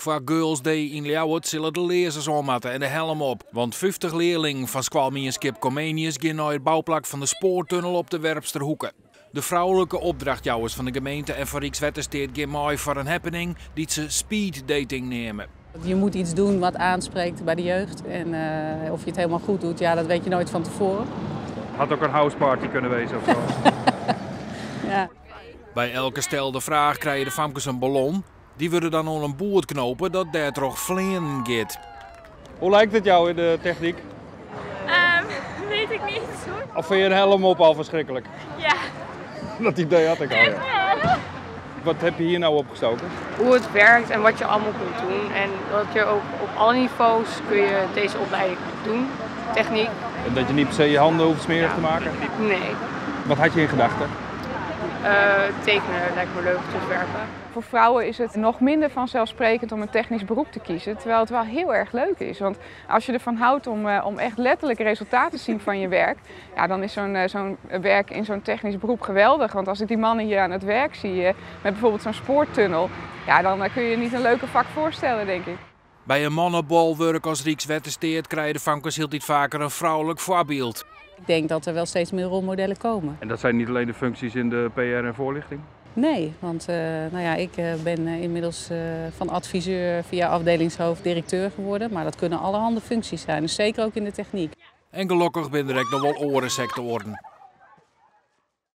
Foar Girls Day yn Ljouwert sille de learzens oan moatte en de helm op. Want 50 learlingen fan skoalmienskip Comenius gean nei it bouplak fan de spoartunnel op de Werpsterhoeke. De froulike opdrachtjouwers fan de gemeente en fan Rykswettersteat gean mei foar in happening dy't se speed dating neame. Je moet iets doen wat aanspreekt bij de jeugd. En of je het helemaal goed doet, ja, dat weet je nooit van tevoren. Had ook een houseparty kunnen wezen of zo. Ja. By elke stelde fraach krije de famkes in ballon. Dy wurde dan oan in boerd knope dat dêrtroch fleanen giet. Hoe lijkt het jou in de techniek? Weet ik niet. Of vind je een helm op al verschrikkelijk? Ja. Dat idee had ik al, ja. Wat heb je hier nou opgestoken? Hoe het werkt en wat je allemaal kunt doen. En dat je ook op alle niveaus kun je deze opleiding doen. Techniek. En dat je niet per se je handen hoeft smerig te maken? Nee. Wat had je in gedachten? Tekenen lijkt me leuk te ontwerpen. Voor vrouwen is het nog minder vanzelfsprekend om een technisch beroep te kiezen, terwijl het wel heel erg leuk is. Want als je ervan houdt om echt letterlijk resultaten te zien van je werk, ja, dan is zo'n werk in zo'n technisch beroep geweldig. Want als ik die mannen hier aan het werk zie, met bijvoorbeeld zo'n spoortunnel, ja, dan kun je je niet een leuker vak voorstellen, denk ik. By in mannebolwurk as Rykswettersteat krije de famkes hieltyd faker in froulik foarbyld. Ik denk dat er wel steeds meer rolmodellen komen. En dat zijn niet alleen de functies in de PR en voorlichting? Nee, want ik ben inmiddels van adviseur via afdelingshoofd directeur geworden. Maar dat kunnen allerhande functies zijn, dus zeker ook in de techniek. En gelokkich binne der ek noch wol oare sektoaren.